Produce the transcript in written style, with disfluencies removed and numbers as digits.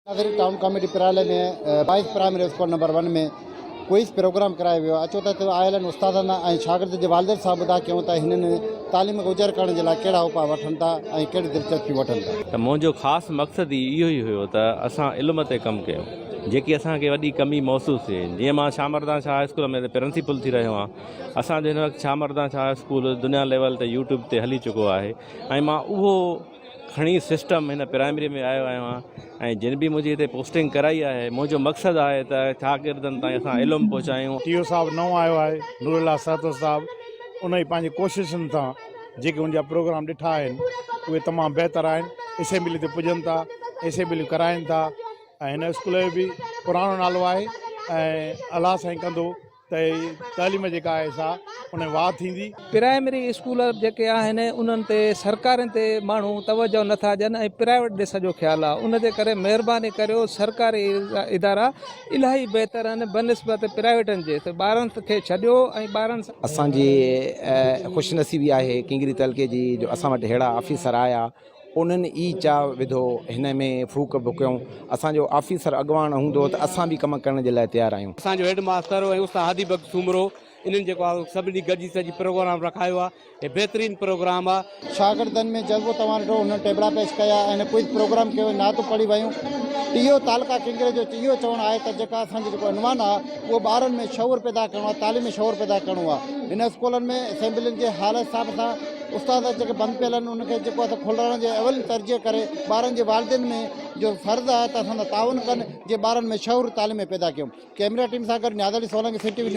ناظرين town committee Pirali ۾ boys primary school number one ۾ quiz programme ڪرايو ويو اچو ته هتي آيلن استادن ۽ شاگرد جي والدين سان ٻڌا ڪيون ته هنن تعليم کي اجر ڪرڻ جي لاء ڪهڙا اپاء وٺن ٿا ۽ ڪهڙي دلچسپي وٺن ٿا. ته منهنجو خاص مقصد ئي اهو ئي هيو ته اسان علم تي ڪم ڪيون جيڪي اسان کي وڏي ڪمي محسوس ٿئي جيئن مان شاهه مردان شاهه اسڪول ۾ پرنسپل ٿي رهيو آهيان اسان جو هن وقت شاهه مردان شاهه اسڪول دنيا ليول تي يوٽيوب تي هلي چڪو آهي ۽ مان اهو کڻي سسٽم هن پرائمري ۾ آيو آهيان ۽ جن به منهنجي هتي پوسٽنگ ڪرائي آهي منهنجو مقصد آهي ته شاگردن تائين اسان علم پهچايون. ٽي او صاحب نئون آيو آهي نور الله سهتو صاحب ان جي پنهنجي ڪوششن سان جيڪي ان جا پروگرام ڏٺا آهن اهي تمام بهتر آهن اسيمبلي تي پڄن ٿا اسيمبليون ڪرائن ٿا ۽ هن اسڪول جو به پراڻو نالو آهي ۽ الله سائين ڪندو ته تعليم جيڪا آهي سا ان ۾ واڌ ٿيندي. پرائمري اسڪول جيڪي آهن انهن تي سرڪارين تي ماڻهو توجه نٿا ڏين ۽ پرائيويٽ ڏي سڄو خيال آهي ان جي ڪري مهرباني ڪريو سرڪاري ادارا الاهي بهتر آهن بنسبت پرائيويٽن جي ته ٻارن کي ڇڏيو ۽ ٻارن سان. اسان جي خوش نصيبي آهي ڪنگري تعلقي جي جو اسان وٽ ههڙا آفيسر آيا انهن ئي چاء وڌو هن ۾ ڦوڪ ڀڪيون. اسان جو آفيسر اڳواڻ هوندو ته اسان به ڪم ڪرڻ جي لاء تيار آهيون. اسان جو هيڊ ماستر ۽ استاد هادي بخش سومرو انهن جيڪو آهي سڀني گڏجي سڄي پروگرام رکايو آهي هي بهترين پروگرام آهي. شاگردن ۾ جذبو توهان ڏٺو انهن ٽيبڙا پيش ڪيا ۽ هن ڪوئز پروگرام ڪيو ۽ نعتون پڙهي ويون. ٽيهو تعلقه ڪنگري جو اهو چوڻ آهي ته جيڪا اسان جو جيڪو عنوان آهي اهو ٻارن ۾ شعور پيدا ڪرڻو آهي تعليمي شعور پيدا ڪرڻو آهي هن اسڪولن ۾ اسيمبلين جي حال حساب سان استاد جيڪي بند پيل آهن انهن کي جيڪو آهي کولرائڻ جي اولين ترجيح ڪري ٻارن جي والدين ۾ جو فرض آهي ته اسان سان تعاون ڪن جي ٻارن ۾ شعور تعليمي پيدا ڪيون ڪيمرا ٽيم سان گڏ Niaz Ali Solangi C T V news.